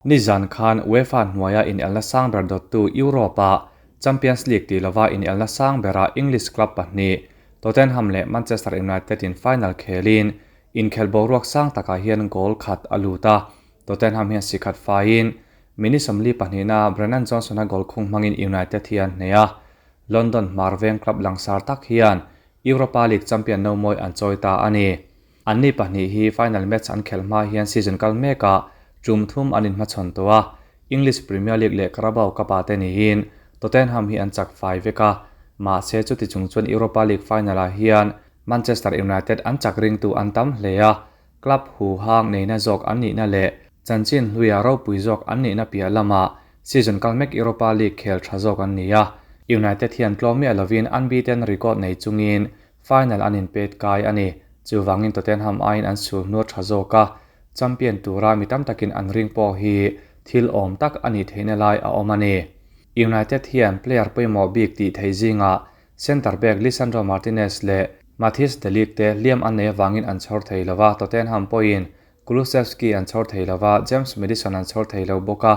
Nizan khan UEFA hnuaia inelna sang ber dawttu Europe-a Champions League tih lova inelna sang bera English club pahnih Tottenham leh Manchester United in final khelin inkhel boruak sang takah hian goal khat a lut a, Tottenham hian si khat faiin minute 42-na Brennan Johnson-a goal khung hmangin United hi an hneh a, London hmar veng club langsar tak hian Europa League champion no mawi an chawi ta a ni. Anni pahnih hi final match an khelh hma hian season kal mekah tum thum an inhmachhawn tawh a, English Premier League leh Carabao Cup-ah te niin Tottenham hi an chak fai vek a, mahse chuti chung chuan Europa League final-ah hian Manchester United an chak ringtu an tam hle a, club hu hang neihna zawk an nihna leh chanchin hluia ropui zawk an nihna piah lamah season kal mek Europa League khel tha zawk an ni a, United hian tlawm miah lovin unbeaten record nei chungin final an inpet kai a ni. Chuvangin Tottenham aiin an sul hnuar tha zawk a, champion tura mi tam takin an ring pawh hi thil awm tak a nih theihna lai a awm a ni. United hian player pawimawh bik tih theih zingah centre back Lisandro Martinez leh Matthijs de Ligt te hliam an nei avangin an chhawr thei lo va, Tottenham pawhin Kulusevski an chhawr thei lo va, James Maddison an chhawr thei lo bawk a,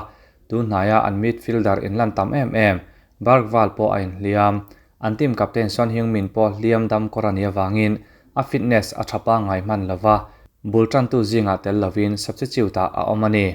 tun hnaia an midfielder inlan tam em em Bergvall pawh a inhliam. An team captain Son Heung-min pawh hliam dam kawr a nih avangin a fitness a tha pangngai hman lo va, bul tantu zingah tel lovin substitute-ah a awm a ni.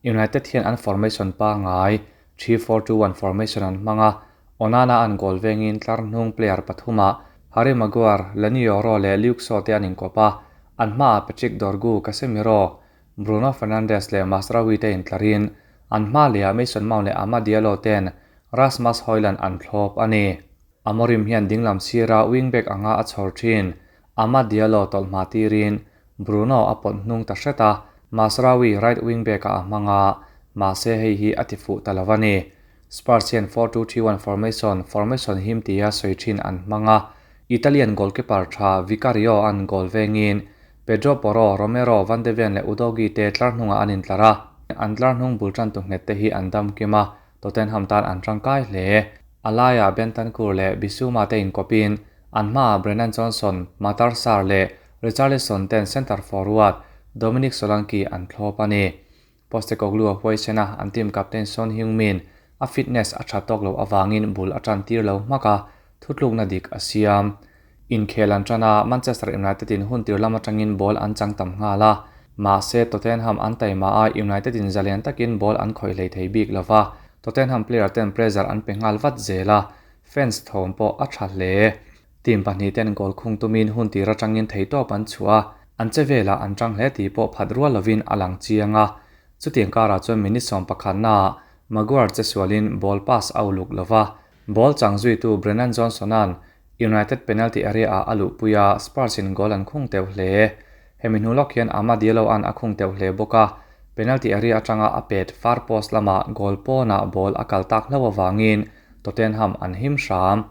United hian an formation pangngai 3-4-2-1 formation an hmang a, Onana an goal vengin tlar hnung player pathumah Harry Maguire, Leny Yoro leh Luke Shaw te an inkawp a, an hmaah Patrick Dorgu, Casemiro, Bruno Fernandes leh Mazraoui te intlarin an hma lehah Mason Mount leh Amad Diallo ten Rasmus Hojlund an thlawp a ni. Amorim hian dinglam sira wing-back anga a chhawr thin. Amad Diallo tawlh hma tirin Bruno a pawt hnung ta hret a, Mazraoui right wing-back-ah a hmang a, mahse hei hi a tifuh ta lo a ni. Spurs hian 4-2-3-1 formation, formation him tia sawi thin an hmang a, Italian goalkeeper tha Vicario an goal vengin Pedro Porro, Romero, Van de Ven leh Udogie te tlar hnungah an intlar a, an tlar hnung bul tantu nghet te hi an dam kim a, Tottenham tan an tangkai hle. A laiah Bentancur leh Bissouma te inkawpin an hmaah Brennan Johnson, Matar Sarr leh Richarlison ten centre forward Dominic Solanke an thlawp a ni. Postecoglou a huaisen a, an team captain Son Heung-min a fitness a tha tawk loh avangin bul a tan tir lo hmak a, thutlukna dik a siam. Inkhel an tan a, Manchester United in hun tir lam atangin ball an chang tam nghal a, mahse Tottenham an taima a, United in zalian takin ball an khawih hlei thei bik lova, Tottenham player ten pressure an pe nghal vat zel a, fans thawm pawh a tha hle. Team pahnih ten goal khung tumin hun tir atangin theihtawp an chhuah a, an che velah an tang hle tih pawh phat rual lovin a lang chiang a. Chutiang karah chuan minute 11naah Maguire che sualin ball pass a uluk lova, ball chang zuitu Brennan Johnson-a'n United penalty area-ah a luhpui a, Spurs in goal an khung teuh hle. Hemi hnu lawk hian Amad Diallo-a'n a khung teuh hle bawk a, penalty area atanga a pet far post lamah goal pawnah ball a kal tak hlauh avangin Tottenham an him hram.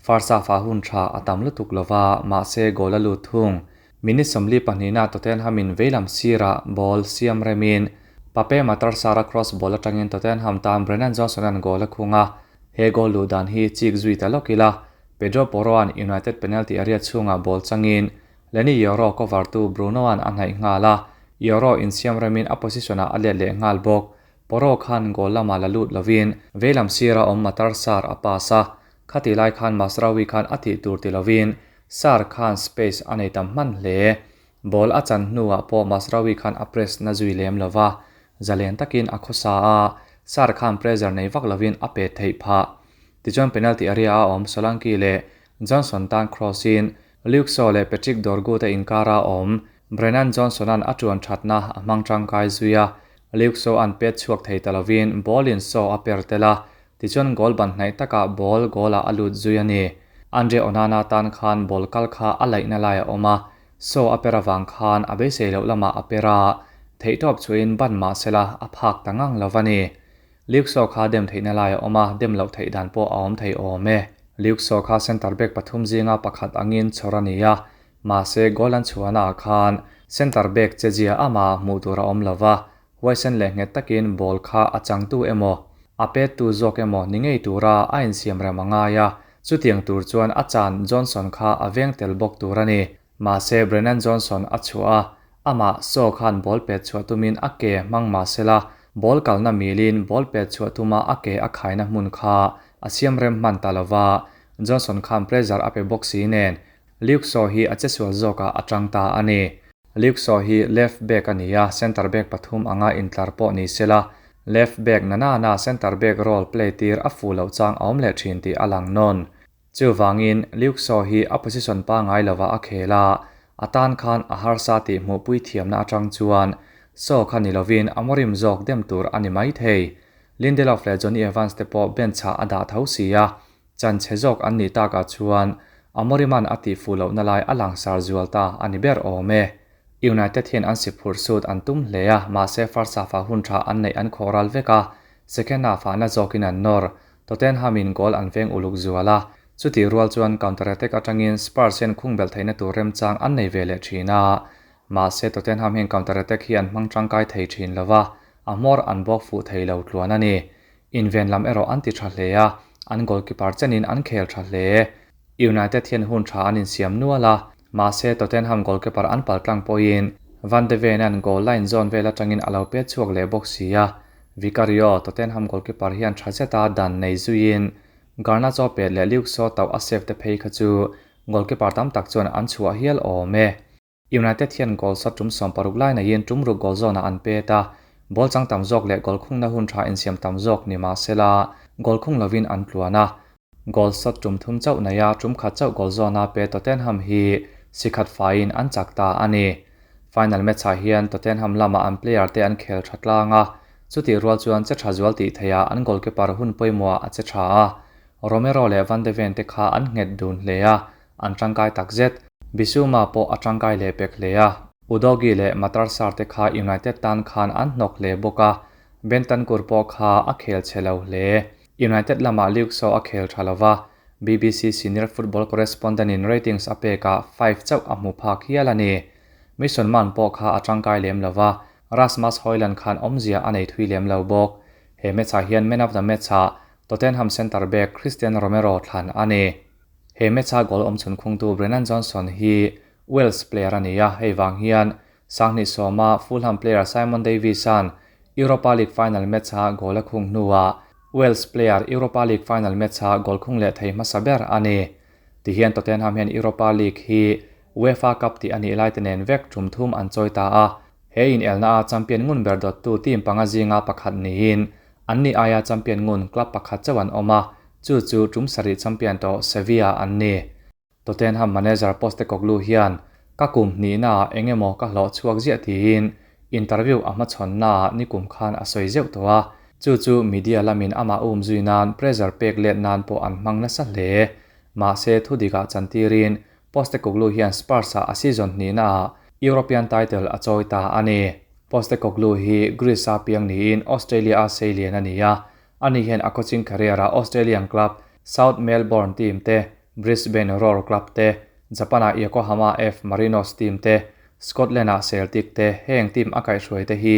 First half-ah hun tha a tam lutuk lova, mahse goal a lut thung. Minute 42-na Tottenham in veilam sirah ball siam remin Pape Matar Sarr-a cross ball atangin Tottenham tan Brennan Johnson-a'n goal a khung a, he goal luh dan hi chik zui ta lawk ila, Pedro Porro-a'n United penalty area chhungah ball changin Leny Yoro cover tu Bruno-a'n a hnaih nghal a, Yoro insiam remin a position-ah a let leh nghal bawk. Porro khan goal lamah la lut lovin veilam sira awm Matar Sarr a pass a, khati lai khan Mazraoui khan a tih tur ti lovin Sarr khan space a nei tam hman hle. Ball a chan hnuah pawh Mazraoui khan a press na zui lem lova, zalen takin a khawsa a, Sarr khan pressure nei vak lovin a pet theih phah. Tichuan penalty area a awm Solanke leh Johnson tan cross in Luke Shaw leh Patrick Dorgu te inkara awm Brennan Johnson-a'n a tuan thatna a hmang tangkai zui a, Luke Shaw-a'n pet chhuak thei ta lovin ball in Shaw a per tel a, tichuan goal ban hnaih takah ball goal-ah a lut zui a ni. Andre Onana tan khan ball kal kha a laihna lai a awm a, Shaw a per avang khan a beisei loh lamah a per a, theihtawp chuhin ban mah sela a phak ta ngang lo a ni. Luke Shaw kha dem theihna lai a awm a, dem loh theih dan pawh a awm thei awm e. Luke Shaw kha centre back pathum zinga pakhat angin chhawr a ni a, mahse goal an chhuahnaah khan centre back che zia ama hmuh tur a awm lo va, huaisen leh nghet takin ball kha a changtu emaw, a pettu zawk emaw ni ngei tura a insiam rem a ngai a, chutiang tur chuan a chan Johnson kha a veng tel bawk tur a ni. Mahse Brennan Johnson a chhuah a, amah Shaw khan ball pet chhuah tumin a ke hmang mahsela. Ball kalna milin ball pet chhuah tuma a ke a khaina hmun kha a siam rem hman ta lova, Johnson khan pressure a pe bawk si nen Luke Shaw hi a chesual zawkah a tang ta a ni. Luke Shaw hi left back a ni a, centre back pathum anga intlar pawh ni sela, left back na na na centre back role play tir a fuh loh chang a awm leh thin tih a lang nawn. Chuvangin Luke Shaw hi a position pangngai lovah a khel a, a tan khan a harsa tih hmuhpui thiamna atang chuan Shaw kha ni lovin Amorim zawk dem tur a ni mai thei. Lindelof leh Jonny Evans te pawh bench-ah a dah tho si a, Chan chhe zawk an nih takah chuan Amoriman a tih fuh lohna lai a langsar zual ta a ni ber awm e. United hian an si phurh sut an tum hle a, mahse first half-ah hun tha an neih an khawh ral vek a, second half-ah na zawkin an nawr. Tottenham-in goal an veng uluk zual a, chutih rual chuan counter attack atangin Spurs hian khung belh theihna tur remchang an nei ve leh thin a, mahse Tottenham hian counter attack hi an hmang tangkai thei thin lo va, a hmawr an bawk fuh thei lo tluan a ni. Inven lam erawh an ti tha hle a, an goalkeeper chenin an khel tha hle. United hian hun tha an insiam nual a, mahse Tottenham goalkeeper an pal tlang pawhin Van de Ven-a'n goal line zawn vel atangin a lo pet chhuak leh bawk si a. Vicario, Tottenham goalkeeper hian tha zeta dan nei zuiin Garnacho pet leh Luke Shaw tauh a save te phei kha chu goalkeeper tam tak chuan an chhuah hial awm e. United hian goal shot tum 60 lai neiin tum ruk goal zawnah an pet a, ball chang tam zawk leh goal khungna hun tha insiam tam zawk ni mah sela goal khung lovin an tluan a. Goal shot tum thum chauh nei a, tum khat chauh goal zawna pe Tottenham hi si khat faiin an chak ta a ni. Final match-ah hian Tottenham lamah an player te an khel tha tlang a, chutih rual chuan che tha zual tih theihah an goalkeeper hun pawimawhah a che tha a. Romero leh Van de Ven te kha an nghet dun hle a, An tangkai tak zet. Bissouma pawh a tangkai leh pek hle a. Udogie leh Matar Sarr te kha United tan khan an hnawk hle bawk a, Bentancur pawh kha a khel chhe lo hle. United lamah Luke Shaw a khel tha lo va, BBC senior football correspondent in ratings a pekah five chauh a hmu phak hial a ni. Mason Mount pawh kha a tangkai lem lo va, Rasmus Hojlund khan awmzia a nei thui lem lo bawk. He match-ah hian man of the match-ah Tottenham centre back Cristian Romero thlan a ni. He match-a goal awm chhun khungtu Brennan Johnson hi Wales player a ni a, hei vang hian Sanghnih sawma Fulham player Simon Davies-a'n Europa League final match-a goal a khung hnuah Wales player Europa League final match-a goal khung leh thei hmasa ber a ni. Tihian Tottenham hian Europa League hi UEFA Cup tih a nih laite nen vek tum thum an chawi ta a, he inelna a champion ngun ber dawttu team panga zinga pakhat niin Anni aia champion ngun club pakhat chauh an awm a, chu chu tum sarih champion tawh Sevilla an ni. Tottenham manager Postecoglou hian, Ka kum hnihnaah eng emaw ka hlawh chhuak ziah tiin interview a hmachhawnnaah nikum khan a sawi zeuh tawh a, chu chu media lamin amah um zui nan pressure pek let nan pawh an hmang nasa hle. Mahse thudikah chantirin Postecoglou hian Spurs-ah a season hnihnaah European title a chawi ta a ni. Postecoglou hi Greece-a piang niin Australia-a seilian a ni a, ani hian a coaching career-ah Australian club South Melbourne team te, Brisbane Roar club te, Japan-a Yokohama F Marinos team te, Scotland-a Celtic te heng team a kaihhruai te hi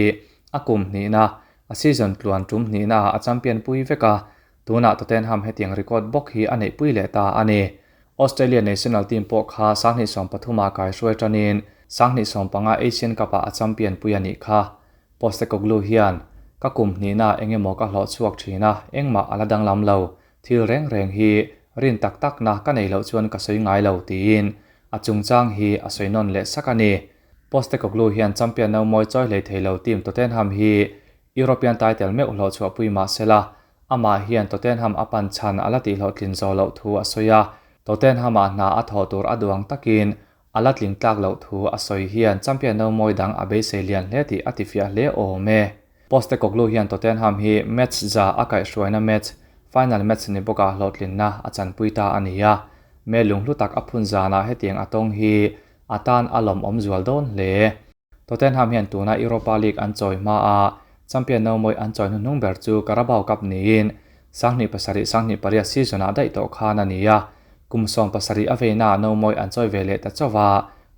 a kum hnihna, a season tluan tum hnihnaah a champion pui vek a, tunah Tottenham hetiang record bawk hi a neihpui leh ta a ni. Australia national team pawh kha 2013 ah kaihruai tanin 2015 Asian Cup ah a champion pui a nih kha. Postecoglou hian, Ka kum hnihna eng emaw ka hlawh chhuak thin a, engmah a la danglam lo. Thil reng reng hi rin tak takna ka nei loh chuan ka sawi ngai lo, tiin a chungchang hi a sawi nawn leh sak a ni. Postecoglou hian champion no mawi chawi hlei thei lo team Tottenham hi European title meuh hlawh chhuahpui mah sela, Amah hian Tottenham a pan chhan a la tihhlawhtlin zawh loh thu a sawi a, Tottenham-ah hna a thawh tur a duang takin a la tling tlak loh thu a sawi hian champion no mawi dang a beisei lian hle tih a tifiah hle awm e. Postecoglou hian Tottenham hi match za a kaihhruaina match, final match ni bawkah hlawhtlinna a chanpui ta a ni a, me lunghlu tak a phun zanah hetiang a tawng hi a tan a lawmawm zual dawn hle. Tottenham hian tuna Europa League an chawi hma a, champion no mawi an chawi hnuhnung ber chu Carabao Cup niin 2007 2008 season-ah daih tawh khan a ni a, kum 17 a veina no mawi an chawi ve leh ta chauh a,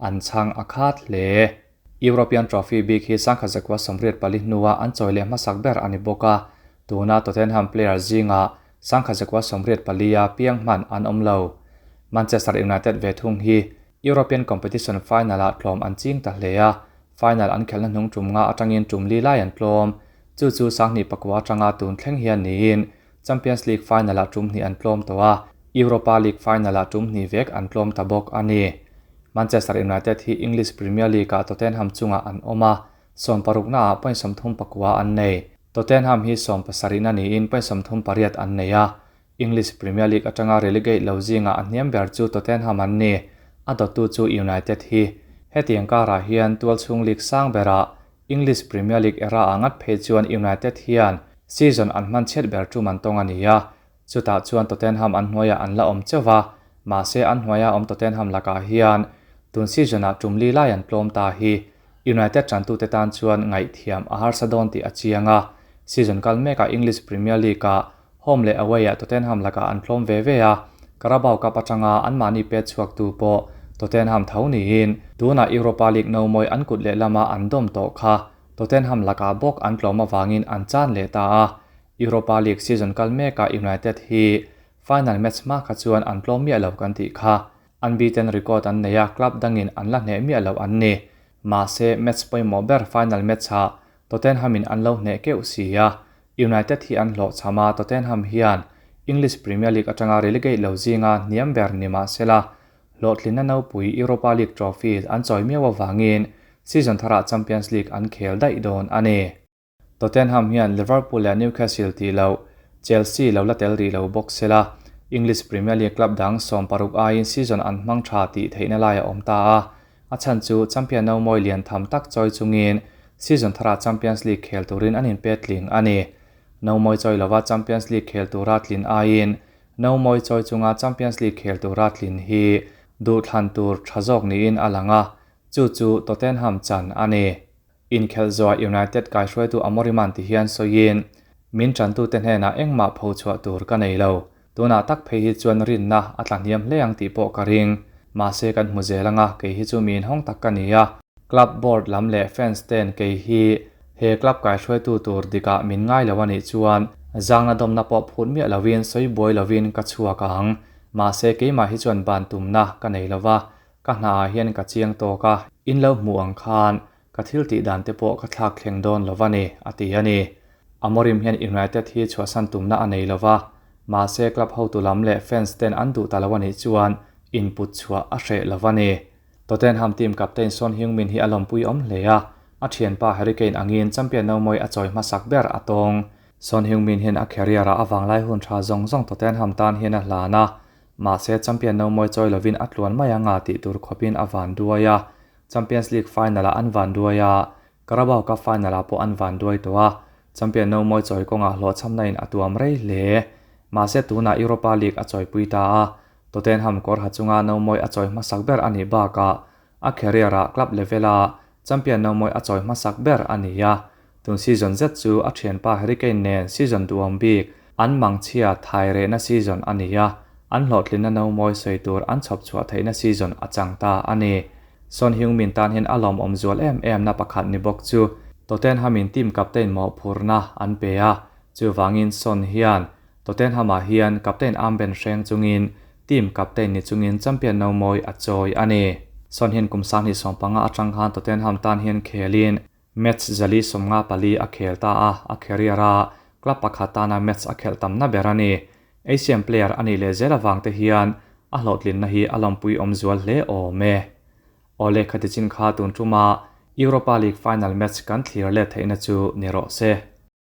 an chhang a khat hle. European Trophy bik hi 1984 hnua an chawi leh hmasak ber a ni bawk a, tuna Tottenham player zingah 1984 a piang hman an awm lo. Manchester United ve thung hi European competition final-ah tlawm an ching ta hle a, final an khelhna hnung tum nga atangin tum li lai an tlawm. Chu chu 2009 atanga tun thleng hian niin Champions League final-ah tum hnih an tlawm tawh a, Europa League final-ah tum hnih vek an tlawm ta bawk a ni. Manchester United hi English Premier League-ah Tottenham chungah an awm a, sawmparuknaah point 39 an nei. Tottenham hi sawmpasarihna niin point 38 an nei a, English Premier League atanga relegate lo zingah a hniam ber chu Tottenham an ni, a dawttu chu United hi. Hetiang karah hian tualchhung league sang berah English Premier League era ah ngat phei chuan United hian season an hman chhiat ber tum an tawng a ni a, chutah chuan Tottenham an hnuaiah an la awm chauh va, mahse an hnuaia awm Tottenham lakah hian tun season ah tum li lai an tlawm ta hi United tantute tan chuan ngaihthiam a harsa dawn tih a chiang a, season kal mekah English Premier League ah Home leh away-ah Tottenham lakah an tlawm ve ve a, Carabao Cup atanga anmahni pet chhuaktu pawh Tottenham tho niin tunah Europa League no mawi an kut lehlama an dawm tawh kha Tottenham lakah bawk an tlawm avangin an chan leh ta a, Europa League season kal mekah United hi final match hma kha chuan an tlawm miah lo kan tih kha. Unbeaten record an nei a, club dangin an la hneh miah lo an ni. Mahse, match pawimawh ber final match-ah Tottenham-in an lo hneh keuh si a, United hi an hlawhchham a, Tottenham hian English Premier League atanga relegate lo zinga hniam ber ni mah sela, hlawhtlinna nopui Europa League trophy an chawi miau avangin season tharah Champions League an khel daih dawn a ni. Tottenham hian Liverpool leh Newcastle tih loh Chelsea lo la tel rih lo bawk sela, English Premier League club dang 16 aiin season an hmang tha tih theihna lai a awm ta a, A chhan chu champion no mawi lian tham tak chawi chungin season tharah Champions League khel turin an inpet tling a ni. No mawi chawi lova Champions League khel tura tlin aiin no mawi chawi chunga Champions League khel tura tlin hi duhthlan tur tha zawk niin a lang a, chu chu Tottenham chan a ni. Inkhelh zuah United kaihruaitu Amorim-a'n ti hian sawiin, Min tantute hnenah engmah pho chhuah tur ka nei lo. Tunah tak phei hi chuan rinna a tla hniam hle ang tih pawh ka ring. Mahse kan hmu zel anga kei hi chu mi inhawng tak ka ni a. Club board lam leh fans ten kei hi he club kaihruaitu tur dikah min ngai lo a nih chuan zangna dawmna pawh phut miah lovin sawi buai lovin ka chhuak ang. Mahse keimah hi chuan ban tumna ka nei lova, ka hnaah hian ka chiang tawk a, in lo hmuh ang khan Ka thil tih dan te pawh ka thlak thleng dawn lo va ni, a ti a ni. Amorim hian United hi chhuahsan tumna a nei lo va, mahse club hotu lam leh fans ten an duh ta lo a nih chuan input chhuah a hreh lo va ni. Tottenham team captain Son Heung-min hi a lawmpui awm hle a, a thianpa Harry Kane angin champion no mawi a chawi hmasak ber a tawng. Son Heung-min hian a career-ah a vanglai hun tha zawng zawng Tottenham tan hian a hlan a, mahse champion no mawi chawi lovin a tluan mai anga tih tur khawpin a van duai a, Champions League final-ah an van duai a, Carabao Cup final-ah pawh an van duai tawh a, champion no mawi chawi kawngah hlawhchhamna in a tuam rei hle. Mahse tunah Europa League a chawipui ta a, Tottenham kawr ha chunga no mawi a chawi hmasak ber a nih bakah a career-ah club level-a champion no mawi a chawi hmasak ber a ni a, tun season zet chu a thianpa Harry Kane nen season duhawm bik an mangchhia thai rehna season a ni a, an hlawhtlinna no mawi sawi tur an chhawp chhuah theihna season a chang ta a ni. Son Heung-min tan hian a lawmawm zual em em na pakhat ni bawk chu Tottenham-in team captain mawhphurhna an pe a, chuvangin Son hian Tottenham-ah hian captain armband hreng chungin team captain ni chungin champion no mawi a chawi a ni. Son hian kum 2015 atang khan Tottenham tan hian khelin match 454 a khel ta a, a career a club pakhat tana match a khelh tamna ber a ni. Asian player a nih leh zel avang te hian a hlawhtlinna hi a lawmpui awm zual hle awm e. Awle khati chin kha tun tuma Europa League final match kan thlir let theihna chu ni rawh se.